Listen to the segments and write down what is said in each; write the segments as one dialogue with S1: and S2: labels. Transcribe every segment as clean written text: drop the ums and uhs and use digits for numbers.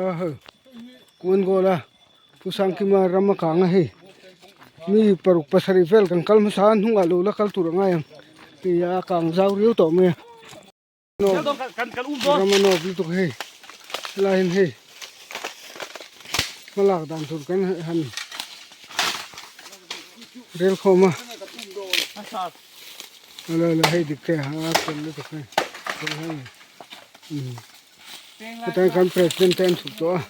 S1: Kuan goal a Pu Sangkima ram a kang a hei mi paruk pasarih vel kan kal hmasa a hnungah lo la kal tur a ngai ang hei a kang zau riau tawh mai a ram a nawp lutuk hei helai hian hei hmalak dan tur kan han rel khawm a hei dik te a fel lutuk hei. Heta kan president te an chhuk tawh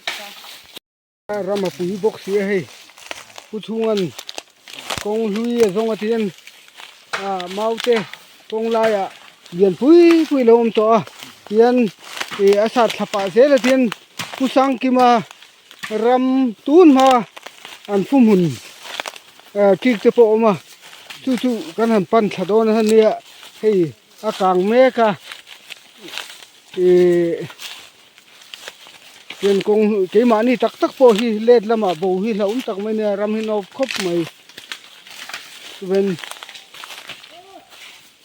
S1: a ram a pui bawk si a hei pu chhungan kawng hlui a zawng a tihian ah mau te kawng laiah lian pui pui a lo awm tawh a tihian ih a sat thla pah zel a tihian pu sangkima ram tun hma an fu hmun ah kik te pawh a awm a chu chu kan han pan thla dawn a nia hei a kang mek a. Ihh pian kawng keimahni tak tak pawh hi let lamah bo hi hlauhawm tak mai nia ram hi nawp khawp mai chuan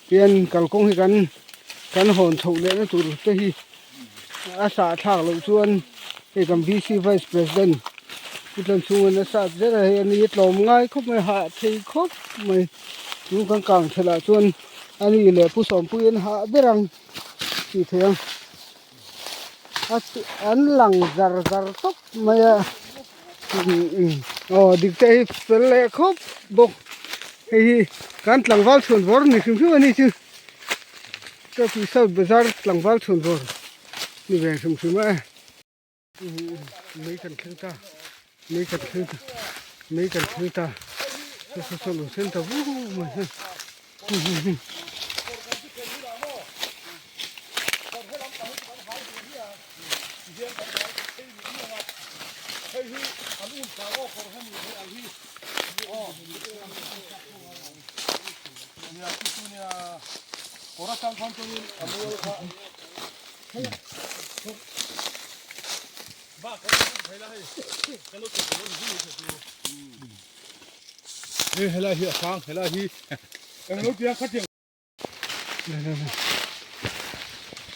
S1: pian kalkawng hi kan kan hawn chhoh leh na tur te hi a sah thlak loh chuan hei kan bc vice president pu Tlanchhunga a sat zel a hei ani hi tlawm ngai khawp mai hah thei khawp mai chu kan kang thelh ah chuan ani leh pu Sawmpuii an hah ber ang. Tih theih ang a an lang zar zar tawp mai a aw dik te hi fel leh khawp bawk hei hi kan tlangval chhuan vawr ni hrim hrim a ni chu ka tih south bazar tlangval chhuan vawr ni ve hrim hrim a e. Mei kan thleng ta mei kan thleng ta mei kan thleng ta saw saw saw lo sen ta vu mai hi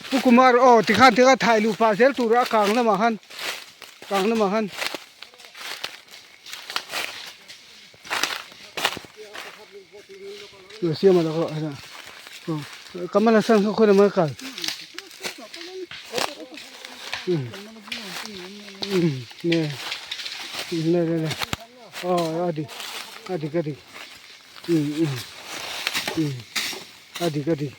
S1: Pu Kumar aw tikhan tikhan thai luh pah zel tur a kang lamah khan kang lamah khan. Siam a lo Kamala san kha khawi lamah a kal ne ne ne ne aw a dik a dik a dik a dik a dik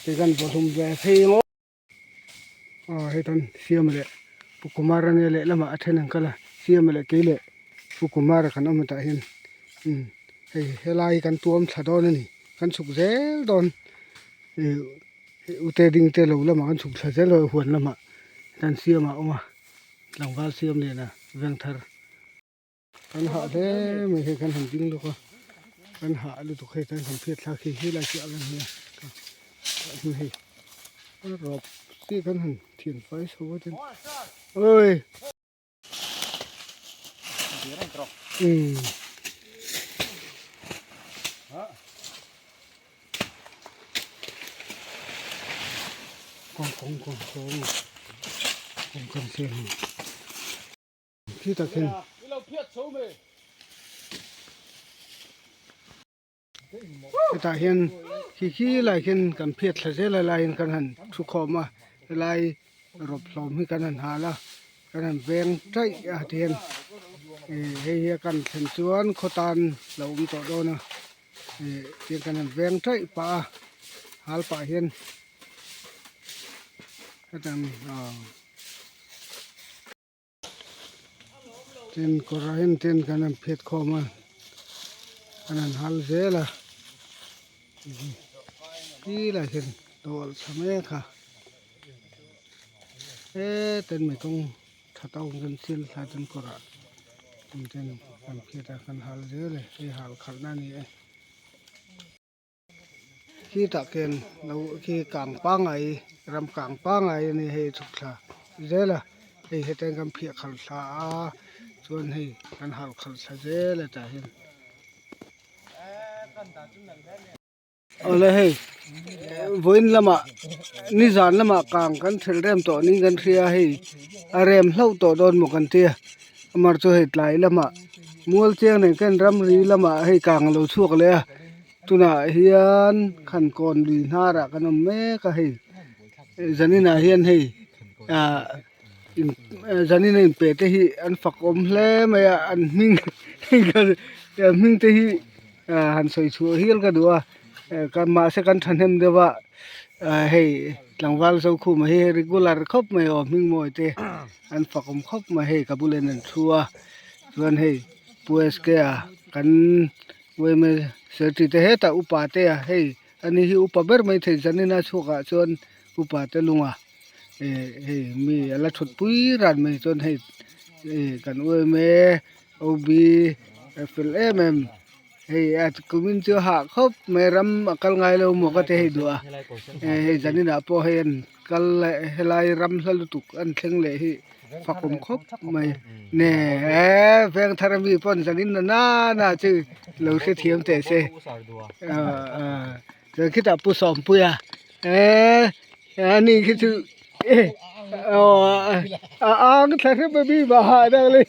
S1: kei kan vawhlum ve phei ang aw. Aw hetan siama leh pu kumara nia lehlamah a then an kal a siama leh kei leh pu kumara kan awm a tah hian umm hei helai hi kan tuam thla dawn a ni kan chhuk zel dawn ih ute ding te lo lamah kan chhuk thla zel dawn huan lamah hetan siama a awm a tlangval siam liana vengthar. Kan hah hle mai hei kan han ding lawk a kan hah lutuk hei kan han phiat thlak hi helai chiah ang ania hei a rawp chiah kan han thian fai chho a tin oi umm kawng kawng kawng kawng kawng kan siam Khi tak hian hetah hian khi khi lai khian kan phiat thla zel a laiin kan han thu khawm a helai rawp hlawm hi kan han hal a kan han veng taih a tihian ih hei hi a kan thlen chuan khaw tan lo awm tawh dawn a ih tiang kan han veng taih pah a hal pah hian hetiang ah. Tin kawrah hian tin kan han phiat khawm a kan han hal zel a ti lai hian lo alh tha mek a hetin mai kawng tha tawk in thil thlai ten kawrah ten kan phiat a kan hal zel e hei hal khalh na a ni e. Khitah khian lo khi kang pangngai ram kang pangngai a ni hei chhuk thla zel a hei hetiang kan phiah khalh thla a chuan hei kan halh khalh thla zel a tah hian. Awle hei vawiin lamah nizan lamah kang kan thelh rem tawh niin kan hria hei a rem hlauh tawh dawn maw kan tia amar chu hei tlai lamah mual chiang nen khan ramri lamah hei kang a lo chhuak leh a tunah hian khankawn lui hnarah kan awm mek a hei zaninah hian hei ah zanin a inpe te hi an fak awm hle mai a an hming an hming te hi han sawi chhuah hial ka duh a mahse kan thahnem deuh a hei tlangval Zokhuma hi regular khawp mai aw hming mawi te an fak awm khawp mai hei ka bulah an thu a chuan hei Pu SK a kan yma secretary te hetah upa te a hei ani hi upa ber mai thei zanin a chhuak ah chuan upa te lunga. Eh hei mi a la thut pui ran mai chuan hei eh kan yma OB a fel em em hei a kumin chu a hah khawp mai ram a kal ngai lo maw ka ti hei duh a eh hei zanin ah pawh hei an kal leh helai ram hla lutuk an thleng leh hi fakawm khawp mai nge eh veng thar ami pawn zanin na nana chu lo hrethiam teh se ah ah. Chuan khitah Pu Sawmpuia eee ani khi chu aw a ang thla hrep a mi mah hah dang le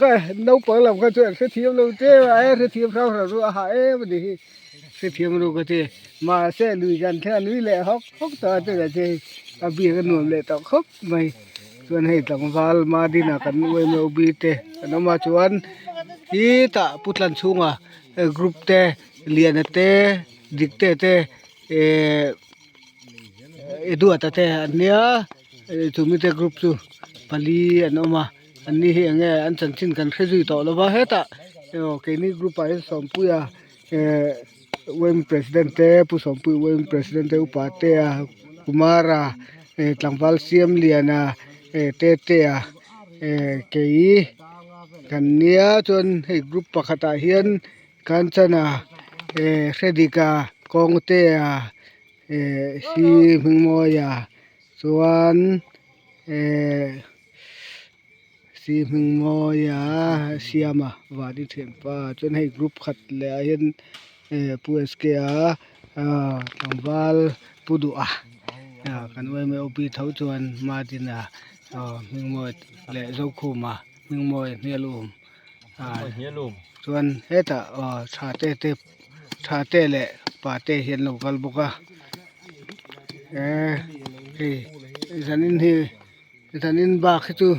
S1: ka naupang lam kha chuan hrethiam lo che a e hrethiam hrang hrang chu a hah em a ni hi hrethiam lo ka ti mahse lui kan thleng a nui leh hawk hawk tawh a chutah chuan hei a biak a nuam leh tawh khawp mai chuan hei tlangval Madina kan UMOB te an awm a chuan khitah Pu Tlanchhunga group te. Liana te dik te te ehh Eduata te an nia chumi te group chu pali an awm a an ni hi eng nge an chanchin kan hre zui tawh lo va hetah aw keini group ah hian Sawmpuia ehh UM president te Pu Sawmpuia UM president te upa te a Kumara ehh tlangval Siamliana ehh Tetea ehh kei kan nia chuan hei group pakhatah hian. Kanchana eh Hredika Kawngtea eh hi Hmingmawia chuan eh si Hmingmawia Siama vani thianpa chuan hei group khat leh ah hian eh Pu SK a ah tlangval Pu Duha ah kan YMOP tho chuan Madina aw Hmingmawia leh Zokhuma Hmingmawia Hnialum. Chuan hetah aw tha te te tha te leh pa te hi an lo kal bawk a eh hei zanin hi zanin bak hi chu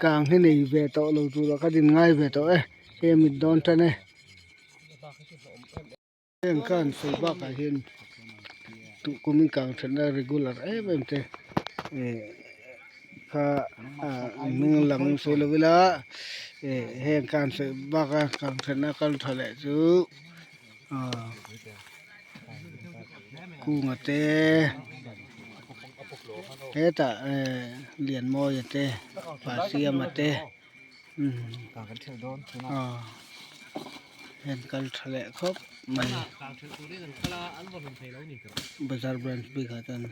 S1: kang hi nei ve tawh lo tur ah ka din ngai ve tawh e hei a mit dawn tan e. Heng kha an sawi bakah hian duh kumin kang thatna regular em em te eh kha ah hming lang sawi lo ila eh heng kha an sawi baka kang thatna kal tha leh chu ah kunga te hetah eh Lianmawia te Pasiama te. Aw heng kal tha leh khawp mai bazar branch bik ah chuan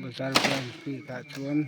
S1: bazar branch bik ah chuan.